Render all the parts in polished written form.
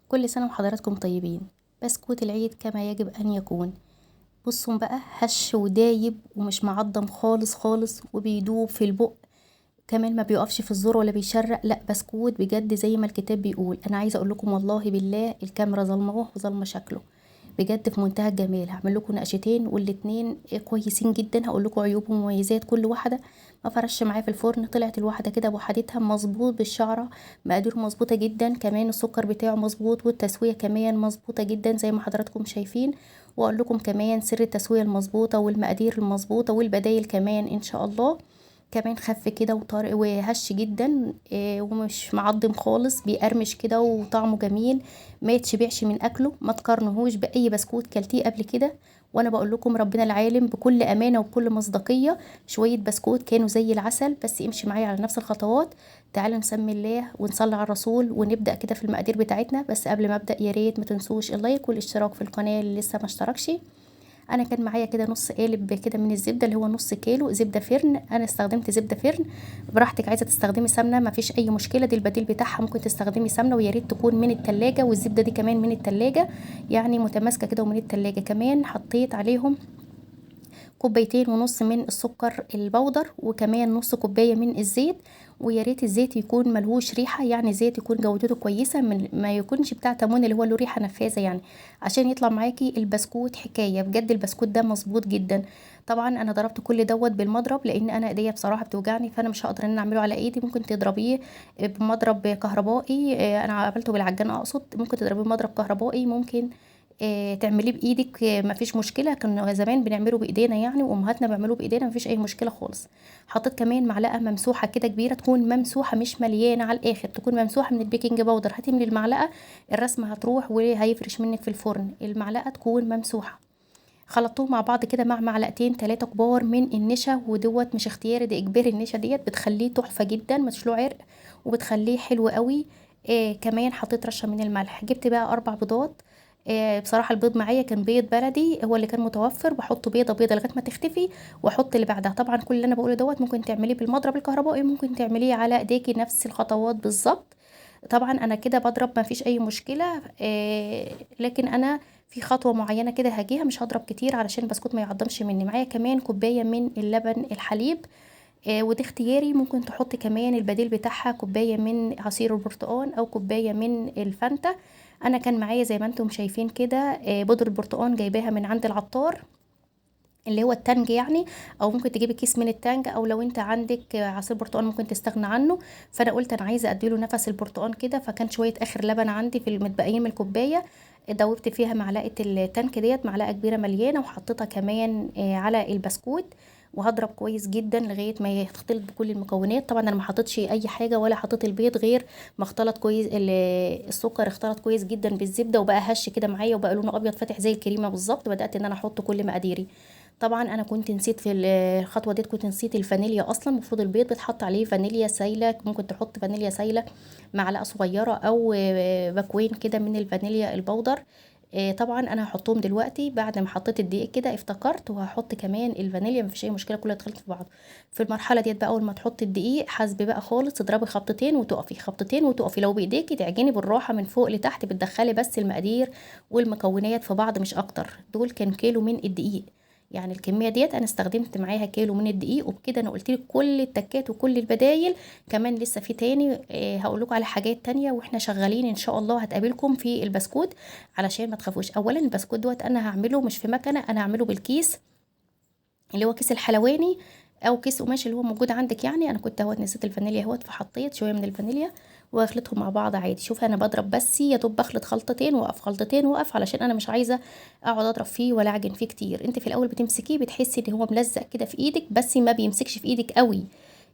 كل سنة وحضراتكم طيبين. بسكوت العيد كما يجب أن يكون. بصوا بقى، هش ودايب ومش معضم خالص خالص، وبيدوب في البق، كمان ما بيقفش في الزور ولا بيشرق، لا بسكوت بجد زي ما الكتاب بيقول. انا عايزه اقول لكم والله بالله الكاميرا ظلمه وظلمه شكله بجد في منتهى الجمال. هعمل لكم نقشتين والاتنين كويسين جدا، هقول لكم عيوب ومميزات كل واحدة. ما فرش معايا في الفرن، طلعت الواحدة كده بوحدتها مظبوط بالشعره، مقادير مظبوطة جدا، كمان السكر بتاعه مظبوط والتسويه كمان مظبوطة جدا زي ما حضراتكم شايفين. واقول لكم كمان سر التسوية المظبوطه والمقادير المظبوطه والبدايل كمان ان شاء الله. كمان خف كده وطري وهش جدا، ومش معضم خالص، بيقرمش كده وطعمه جميل، ما يتشبعش من اكله، ما تقارنهوش باي بسكوت كلتيه قبل كده. وانا بقول لكم ربنا العالم بكل امانه وبكل مصداقية، شوية بسكوت كانوا زي العسل. بس امشي معايا على نفس الخطوات. تعالوا نسمي الله ونصلي على الرسول ونبدا كده في المقادير بتاعتنا. بس قبل ما ابدا يا ريت ما تنسوش ال like والاشتراك في القناة اللي لسه ما اشتركش. انا كان معايا كده نص قالب كده من الزبدة اللي هو نص كيلو زبدة فرن. انا استخدمت زبدة فرن، براحتك عايزه تستخدمي سمنه ما فيش اي مشكلة، دي البديل بتاعها، ممكن تستخدمي سمنه ويا ريت تكون من التلاجة، والزبده دي كمان من التلاجة يعني متماسكة كده ومن التلاجة. كمان حطيت عليهم كوبايتين ونص من السكر البودر، وكمان نص كوباية من الزيت، ويا ريت الزيت يكون ملهوش ريحه، يعني زيت يكون جودته كويسة، من ما يكونش بتاع تمون اللي هو له ريحه نفاذه، يعني عشان يطلع معاكي البسكوت حكاية بجد. البسكوت ده مظبوط جدا. طبعا انا ضربت كل دوت بالمضرب لان انا ايديا بصراحة بتوجعني، فانا مش هقدر ان انا اعمله على ايدي. ممكن تضربيه بمضرب كهربائي، انا عملته بالعجان اقصد، ممكن تضربيه بمضرب كهربائي، ممكن تعمليه بايدك، مفيش مشكلة. كنا زمان بنعمله بايدينا يعني، وامهاتنا بيعملوه بايدينا، مفيش اي مشكلة خالص. حطيت كمان معلقه ممسوحة كده كبيرة، تكون ممسوحة مش مليانة على الاخر، تكون ممسوحة من ال baking powder. هتملي المعلقة الرسمة هتروح وهيفرش منك في الفرن، المعلقة تكون ممسوحة. خلطتهم مع بعض كده مع معلقتين 3 كبار من النشا، ودوت مش اختياري، ده اجباري. النشا ديت بتخليه تحفة جدا، مش له عرق، وبتخليه حلو قوي. كمان حطيت رشه من الملح. جبت بقى 4 بيضات. بصراحة البيض معايا كان بيض بلدي هو اللي كان متوفر، بحط بيضة بيضة لغاية ما تختفي واحط اللي بعدها. طبعا كل اللي انا بقوله دوت ممكن تعمليه بالمضرب الكهربائي، ممكن تعمليه على ايديكي نفس الخطوات بالظبط. طبعا انا كده بضرب ما فيش اي مشكلة، لكن انا في خطوة معينة كده هاجيها، مش هضرب كتير علشان البسكوت ما يعضمش مني. معايا كمان كوباية من اللبن الحليب، ودي اختياري، ممكن تحطي كمان البديل بتاعها كوباية من عصير البرتقال او كوباية من الفانتا. انا كان معايا زي ما انتم شايفين كده، بودرة البرتقال جايباها من عند العطار اللي هو التانج يعني، او ممكن تجيبي كيس من التانج، او لو انت عندك عصير برتقال ممكن تستغنى عنه. فانا قلت انا عايزه اديله نفس البرتقال كده، فكان شوية اخر لبن عندي في المتبقيين من الكوباية، دوبت فيها معلقه التانك ديت، معلقه كبيرة مليانة، وحطيتها كمان على البسكوت، وهضرب كويس جدا لغاية ما يختلط بكل المكونات. طبعا انا ما حطيتش اي حاجة ولا حطيت البيض غير ما اختلط كويس، السكر اختلط كويس جدا بالزبده وبقى هش كده معايا، وبقى لونه ابيض فاتح زي الكريمة بالظبط. بدات ان انا احط كل مقاديري. طبعا انا كنت نسيت في الخطوة ديت، كنت نسيت الفانيليا اصلا. المفروض البيض بيتحط عليه فانيليا سايله، ممكن تحط فانيليا سايله معلقه صغيرة او باكوين كده من الفانيليا البودر. طبعا انا هحطهم دلوقتي بعد ما حطيت الدقيق كده افتكرت، وهحط كمان الفانيليا، مفيش اي مشكلة، كلها اتخلطت في بعض. في المرحلة ديت بقى اول ما تحطي الدقيق حاسبي بقى خالص، تضربي خبطتين وتقفي، خبطتين وتقفي. لو بايديكي تعجني بالراحة من فوق لتحت، بتدخلي بس المقادير والمكونات في بعض مش اكتر. دول كان كيلو من الدقيق، يعني الكمية ديت انا استخدمت معاها كيلو من الدقيق. وبكده انا قلت لك كل التكات وكل البدايل، كمان لسه في تاني، هقول لكم على حاجات تانية واحنا شغالين ان شاء الله، هتقابلكم في البسكوت علشان ما تخافوش. اولا البسكوت دوت انا هعمله مش في مكنه، انا هعمله بالكيس اللي هو كيس الحلواني او كيس قماش اللي هو موجود عندك يعني. انا كنت اهوت نسيت الفانيليا اهوت، فحطيت شوية من الفانيليا واخلطهم مع بعض عادي. شوف انا بضرب بس يا دوب بخلط خلطتين واقف، خلطتين واقف، علشان انا مش عايزه اقعد اضرب فيه ولا اعجن فيه كتير. انت في الاول بتمسكيه بتحسي ان هو ملزق كده في ايدك، بس ما بيمسكش في ايدك قوي،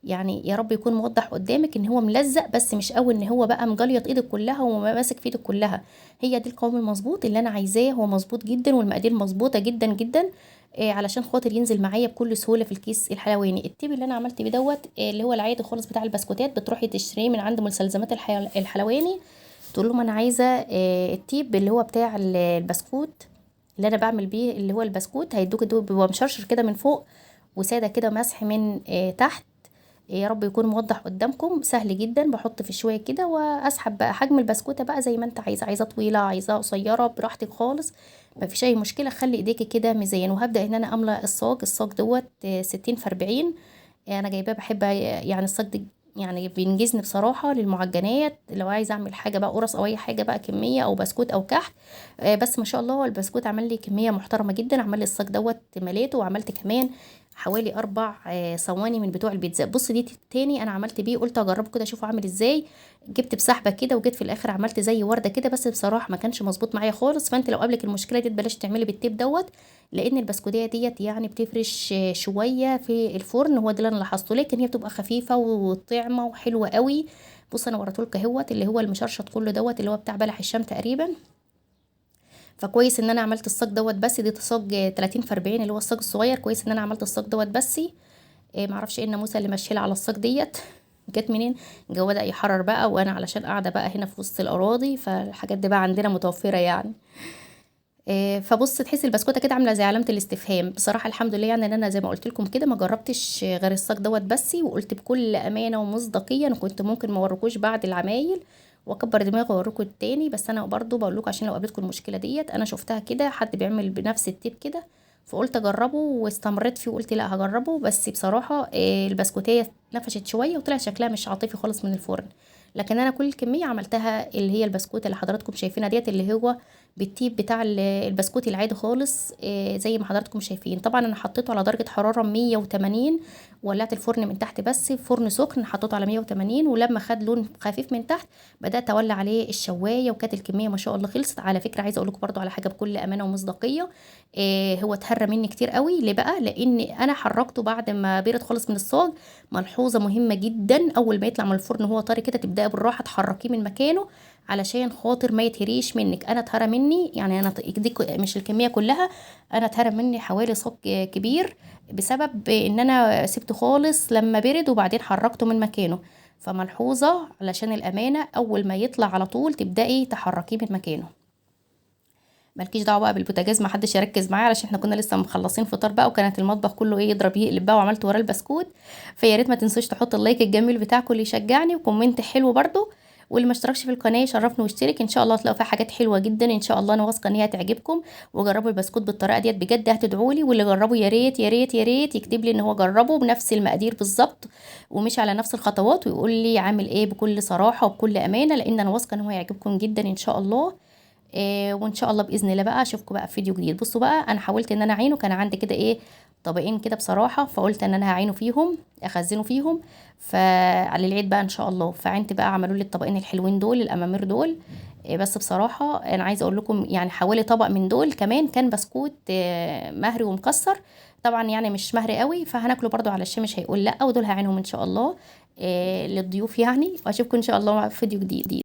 يعني يا رب يكون موضح قدامك ان هو ملزق بس مش قوي ان هو بقى مجليط ايدك كلها وماسك في ايدك كلها. هي دي القوام المظبوط اللي انا عايزاه، هو مظبوط جدا والمقادير مظبوطة جدا جدا، علشان خاطر ينزل معايا بكل سهولة في الكيس الحلواني. التيب اللي انا عملت بيه دوت، اللي هو العادي خالص بتاع البسكوتات، بتروحي تشتريه من عند مستلزمات الحلواني، تقول لهم انا عايزه، التيب اللي هو بتاع البسكوت اللي انا بعمل بيه اللي هو البسكوت، هيدوك الدوب بيبقى مشرشر كده من فوق وساده كده مسح من تحت. يا رب يكون موضح قدامكم. سهل جدا، بحط في شوية كده واسحب بقى حجم البسكوته بقى زي ما انت عايزه، عايزه طويلة عايزه قصيرة براحتك خالص، مفيش اي مشكلة. خلي ايديكي كده ميزان. وهبدا ان انا املى الصاج. الصاج دوت 60 في 40، انا جايباه، بحب يعني الصاج ده يعني بينجزني بصراحة للمعجنات، لو عايزه اعمل حاجة بقى قرص او اي حاجة بقى كمية او بسكوت او كحك. بس ما شاء الله البسكوت عمل لي كمية محترمه جدا، عمل لي الصاج دوت مليته، وعملت كمان حوالي 4 صواني من بتوع البيتزا. بص دي تاني انا عملت بيه، قلت اجربه كده اشوفه عامل ازاي، جبت بسحبه كده وجيت في الاخر عملت زي ورده كده، بس بصراحة ما كانش مظبوط معايا خالص. فانت لو قابلك المشكلة دي بلاش تعملي بالتيب دوت، لان البسكوتيه ديت يعني بتفرش شوية في الفرن، هو ده اللي انا لاحظته، لكن هي بتبقى خفيفة وطعمه وحلوه قوي. بص انا وريتهولك اهوت اللي هو المشرشط كله دوت اللي هو بتاع بلح الشام تقريبا. فكويس ان انا عملت الصاج دوت، بس دي صاج 30 في 40 اللي هو الصاج الصغير. كويس ان انا عملت الصاج دوت بس، معرفش ايه الناموسه اللي ماشية على الصاج ديت جت منين. الجو بدا يحرر بقى، وانا علشان قاعدة بقى هنا في وسط الاراضي، فالحاجات دي بقى عندنا متوفرة يعني. فبص تحس البسكوته كده عامله زي علامة الاستفهام. بصراحة الحمد لله يعني ان انا زي ما قلت لكم كده ما جربتش غير الصاج دوت بس، وقلت بكل امانه ومصداقيه انا كنت ممكن ما اوريكوش بعد العمايل واكبر دماغي واوريكم التاني، بس انا برضو بقول لكم عشان لو قابلتكم المشكلة ديت، انا شفتها كده حد بيعمل بنفس التيب كده، فقلت اجربه واستمريت فيه وقلت لا هجربه. بس بصراحة البسكوتيه اتنفشت شوية وطلع شكلها مش عاطفي خالص من الفرن، لكن انا كل الكمية عملتها اللي هي البسكوته اللي حضراتكم شايفينها ديت، اللي هو بالتيب بتاع البسكوت العادي خالص، زي ما حضراتكم شايفين. طبعا انا حطيته على درجه حرارة 180، ولعت الفرن من تحت بس، فرن سخن، حطيته على 180، ولما خد لون خفيف من تحت بدات اولع عليه الشوايه، وكانت الكمية ما شاء الله خلصت. على فكرة عايزه اقول لكم برده على حاجة بكل امانه ومصداقيه، هو اتهرى مني كتير قوي. ليه بقى؟ لان انا حركته بعد ما برد خالص من الصاج. ملحوظة مهمة جدا، اول ما يطلع من الفرن وهو طري كده تبداي بالراحة تحركيه من مكانه علشان خاطر ما يتهريش منك. انا اتهرى مني يعني، انا دي مش الكمية كلها، انا اتهرى مني حوالي صاج كبير بسبب ان انا سبته خالص لما برد وبعدين حركته من مكانه. فملحوظه علشان الامانة، اول ما يطلع على طول تبداي تحركيه من مكانه. مالكيش دعوه بقى بالبوتاجاز، ما حدش يركز معايا علشان احنا كنا لسه مخلصين فطار بقى، وكانت المطبخ كله ايه يضرب يقلب بقى، وعملت وراه البسكوت. فيا ريت ما تنسوش تحطوا ال like الجميل بتاعكم اللي يشجعني، و comment حلو برده، واللي ما اشتركش في القناة يشرفني واشترك. ان شاء الله هتلاقوا فيها حاجات حلوة جدا ان شاء الله، انا واثقة ان هي هتعجبكم. وجربوا البسكوت بالطريقة ديت بجد هتدعوا لي، واللي جربه يا ريت يا ريت يا ريت يكتب لي ان هو جربه بنفس المقادير بالظبط ومشي على نفس الخطوات، ويقول لي عامل ايه بكل صراحة وبكل امانه، لان انا واثقة ان هو هيعجبكم جدا ان شاء الله. وان شاء الله باذن الله بقى اشوفكم بقى في فيديو جديد. بصوا بقى انا حاولت ان انا اعينه، كان عندي كده ايه طبقين كده بصراحة، فقلت ان انا هعينه فيهم اخزنه فيهم فعلى العيد بقى ان شاء الله. فعينت بقى عملوا لي الطبقين الحلوين دول الامامير دول. بس بصراحة انا عايزه اقول لكم يعني حوالي طبق من دول كمان كان بسكوت مهري ومكسر، طبعا يعني مش مهري قوي، فهناكله برضو علشان مش هيقول لا، ودول هعينهم ان شاء الله للضيوف يعني. واشوفكم ان شاء الله في فيديو جديد.